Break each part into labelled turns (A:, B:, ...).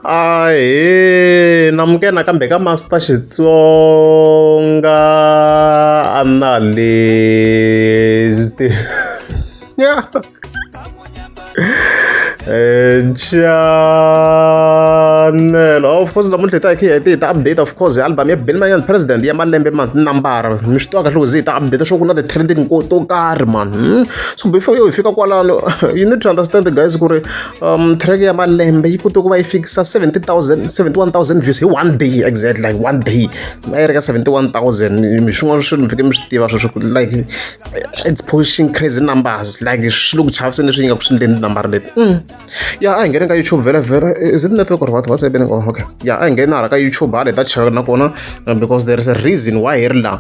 A: Ahee namukela nakambe ka Master Xitsonga Analyst channel of course namuntlha hi ta hi kha hi ta update of course album ya Benny Mayengani President ya malembe ma nambara mi swi tiva kahle ku ze hi ta update swa ku na ti-trending to karhi man so before yo hi fika kwalano you need to understand guys ku ri Track ya malembe yi kote ku va yi fikisa 70,000 71,000 views hi one day exactly like one day a yi ri ka 71,000 mi swin'wana swilo mi fike mi swi tiva sweswo like it's pushing crazy numbers like swi le ku chaviseni leswi yi nga ku swi endleni tinambara leti ya a hi ngheni ka YouTube vhele vhele is it network or what what's happening oh okay ya a hi ngheni hala ka YouTube hala hi ta cheka nakona because there is a reason why hi ri laha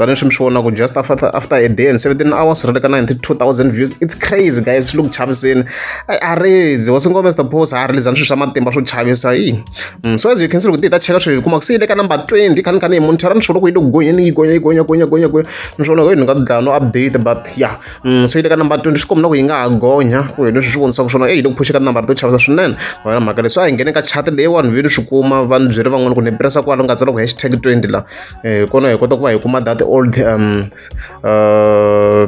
A: tanihi swi mi swi vonaka just after a day and 17 hours ri le ka 92,000 views it's crazy guys swi le ku chaviseni a ridzi hosi ngoma Mr Post a release swilo swa matimba swo chavisa yi so as you can see loko ti hi ta cheka swilo hi kuma ku se yi le ka number 20 kha ni kha ni hi monitor ni swi loko yi le ku gonyeni yi gonya yi gonya gonya gonya gonya ni swi vona ku ni nga dlaya no update but yeah so yi le ka number 20 swi komba na ku yi nga ha gonya ku hi leswi swi vonisaka swona yi le ku phuxeka tinambara to chavisa swinene wena mhaka leswi a hi nghene ka chat leyiwani vi ni swi kuma va ni byeri van'wana ku ni pressa kwala nga tsala ku hashtag 20 la hi kona hi kota ku va hi kuma that old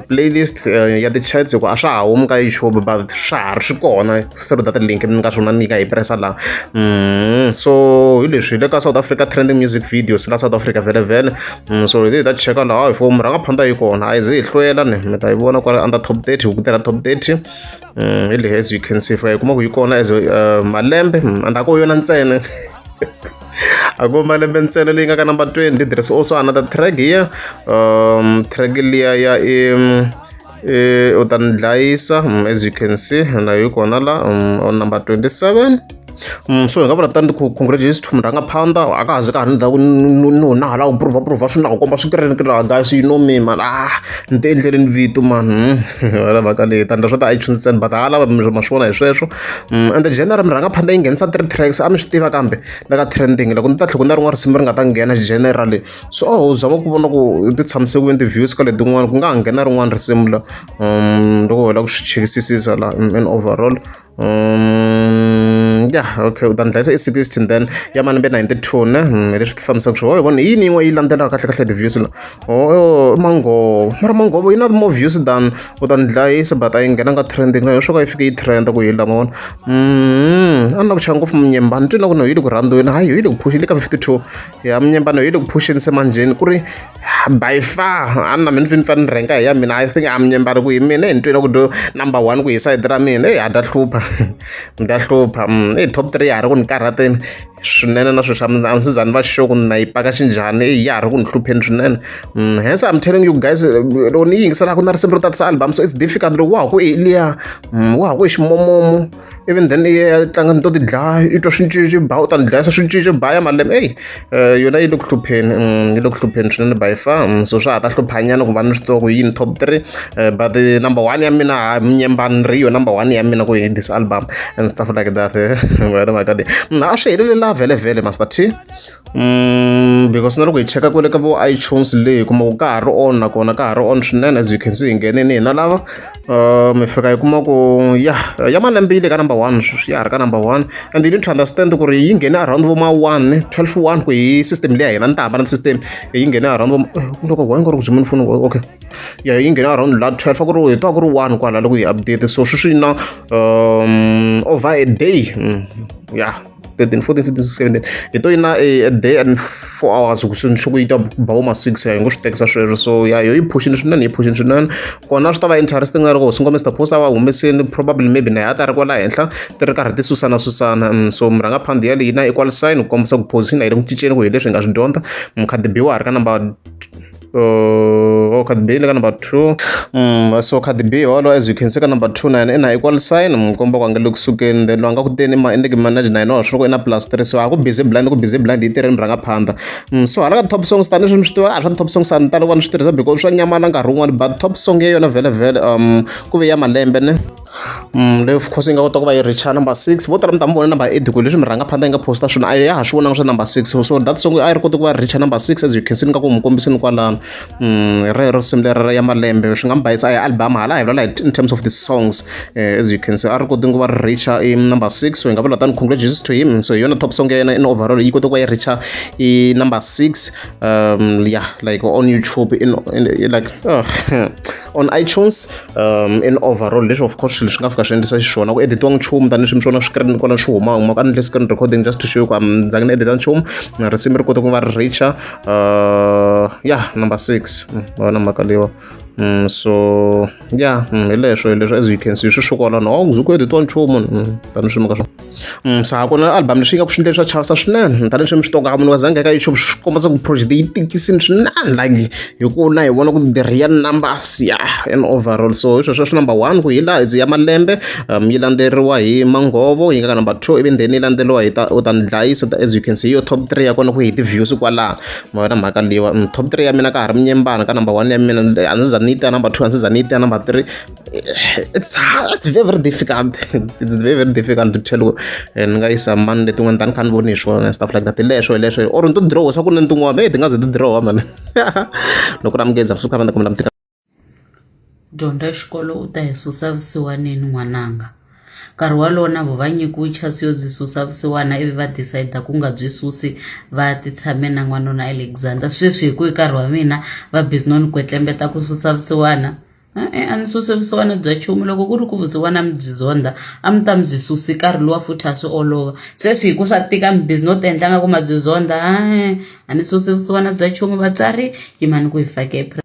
A: playlist ya ti-chats hikuva a swa ha humi ka YouTube but swa ha ri swi kona through that link ni nga swona nyika hi pressa laha so hi leswi hi le ka South Africa trending music videos la South Africa vhele vhele so hi ta cheka laha hi fo murhangaphandha yi kona a yi ze hi hlwela ni mi ta yi vona kwala under top 30 hi ku tirha top 30 hi leyi as you can see hi kuma ku yi kona as malembe and a ko yona ntsena a ko malembe ntsena leyi nga ka number 20 there is also another track here track liya ya i u ta ni dlayisa as you can see na yi kona la on number 27 so hi nga vula tani ku congratulations to murhangaphandha a ka ha ze ka ha ni ku no na hala ku prova prova swi na ku komba swikirini guys you know me man ah ni te endleleni vito man wala mhaka leyi tani swo ta iTunes but hala ma swi vona hi sweswo and the general murhangaphandha yi nghenisa three tracks a mi swi tiva kambe la ka trending loko ni ta tlhela ku na rin'wana risimu ri nga ta nghena generally so a ho zama ku vona ku ti tshamise ku yini ti-views ka letin'wana ku nga ha nghena rin'wana risimu la loko ho lava ku swi chekisisisa la in overall yeah okay u ta ni dlayisa i 60 then ya malembe 92 ne hi leswi ti fambisaka swona hi vona yini yin'we yi landzelaka kahle kahle ti-views la oh manghovo mara manghovo yi na more views than u ta ni dlayisa but a yi nghenanga trending na swo ka yi fike yi trend ku yi lama vona a ni la ku chava ngopfu munyembani twi na ku no yi le ku rhandziweni hayi yi le ku phuxeni le ka 52 ya munyembani yi le ku phuxeni se manjheni ku ri by far a ni na mina ni fanele ni rhenga hi ya mina I think a munyembani ku hi mina hi ni twile ku do number one ku hi sayiti ra mina eyi a ta hlupha ni ta hlupha eyi top three ya ha ri ku ni karhateni swinene na swilo swa mina a ndzi za ni va sure ku na yi paka xinjhani eyi ya ha ri ku ni hlupheni swinene hence I'm telling you guys loko ni yingisela ku na risimu ro tatisa album so it's difficult loko wa ha ku i liya wa ha ku i ximomomo even then i ya tlanga ni to ti dlaya i twa swicinci ba u ta ni dlayisa swicinci ba ya malembe eyi yona yi le ku hlupheni yi le ku hlupheni swinene by far so swa ha ta hluphanyana ku va ni swi tiva ku yini top three but number one ya mina ha Munyembani ri yo number one ya mina ku hi this album and stuff like that wena mhaka leyi a swi heleli la vhele vhele Master T because na loko hi cheka kwale ka vo iTunes leyi hi kuma ku ka ha ri on nakona ka ha ri on swinene as you can see hi nghenini hina lava mi fika hi kuma ku ya ya malembe yi le ka number one sweswi ya ha ri ka number one and you need to understand ku ri yi nghene around vo ma one 12 one ku hi system leya hina ni ta hambana system yi nghene around vo loko why nga ri ku dzumeni foni okay ya yi nghene around la 12 a ku ri hi twa ku ri one kwala loko yi update so sweswi na over a day ya 13 14 15 17 hi to yi na a day and 4 hours ku swi ku yi ta ba vo ma 6 ya hi ngo swi tekisa sweswo so ya yo yi phuxini swinene yi phuxini swinene kona swi ta va interesting na loko hosi ngoma Mr Post a va humesini probably maybe na ya ta ri kwala henhla ti ri karhi ti susana susana so murhangaphandhi ya leyi na equal sign ku kombisa ku position a yi le ku cinceni ku hi leswi hi nga swi dyondza Cardi B wa ha ri ka number oh Cardi B le ka number 2 so Cardi B holo as you can see ka number 2 na yena i na equal sign komba ku a nga le kusukeni then loyi a nga ku teni ma Nicki Minaj na yena wa swi ku i na plus 3 so a ku busy blind ku busy blind yi tirheni murhangaphandha so hala ka top songs tanihi mi swi tiva a swa top songs a ni tali ku va ni swi tirhisa because swa nyamala nkarhi wun'wani but top song ya yona vhele vhele ku ve ya malembe ne. Leyi of course yi nga kota ku va yi reach number 6. Vo tala mi ta mi vona number 8 ku leswi murhangaphandha yi nga posta swona a ya ha swi vonanga swa number 6. So that song a yi ri koti ku va reach number 6, as you can see, ni nga ku mi kombiseni kwalano. Rero risimu leri ya malembe swi nga mi bayisa, a hi album hala, hi vulavula in terms of the songs. As you can see, a ri koti ku va ri reach i number 6, so hi nga vula tani, congratulations to him. So hi yona top song ya yena in overall, yi kote ku va yi reach i number 6, yeah, like on YouTube, in like on iTunes, in overall. Leswi of course swilo swi nga fika swi endlisa xiswona ku editiwa nchumu tanihi swi swona screen kwala swi huma huma ka endle screen recording just to show ku am zangi ni edita nchumu. Risimu ri kota ku va ri reacha, yeah, number 6. Vona mhaka leyiwa. So yeah, hi leswo, hi leswo, as you can see, swi swi kwalano a ku zi ku editiwa nchumu, tanihi swi mhaka swo. So a ku na album leswi nga ku swi endle swa chavisa swinene, tanihi swi mi swi tonga munhu wa zanga ka YouTube, swi komba ku project yi tikisini swinene, like hi ku na hi vona ku the real numbers, yeah, in overall. So hi sweswo swi number 1 ku hi laha it's ya malembe, yi landzeriwa hi Manghovo yi nga ka number 2, ivi then yi landzeriwa hi ta u ta ni dlayisa. As you can see, yo top 3 ya kona ku hi ti-views kwalaha, ma vona mhaka leyiwa. Top 3 ya mina ka ha ri Mnyembana ka number 1 ya mina, a ndzi za ni yi ta number 2, a ndzi za ni yi ta number 3. It's very, very difficult, it's very, very difficult to tell ku ni nga yisa mani letin'wana tani kha ni voni hi swona and stuff like that. Hi leswo, hi leswo, or ni to dirowa swa ku ni tin'wana ti nga ze ti dirowa mani loko ra mugeza swi kha va kumbe tika.
B: Dyondza xikolo u ta hi susa vusiwaneni n'wananga. Nkarhi wolowo na vo va nyikiwe chance yo byi susa vusiwana, ivi va decide ku nga byi susi, va ti tshame na n'wanuna Alexander. Sweswi hi ku hi nkarhi wa mina va busy no ni kwetlembeta ku susa vusiwana. E-e, a ni susi vusiwana bya nchumu. Loko ku ri ku vusiwana mi byi zonda, a mi ta mi byi susi nkarhi luwa futhi, a swi olova. Sweswi hi ku swa tika, mi busy no ti endla nga ku ma byi zonda. E a ni susi vusiwana bya nchumu. Vatswari yimani ku hi fake.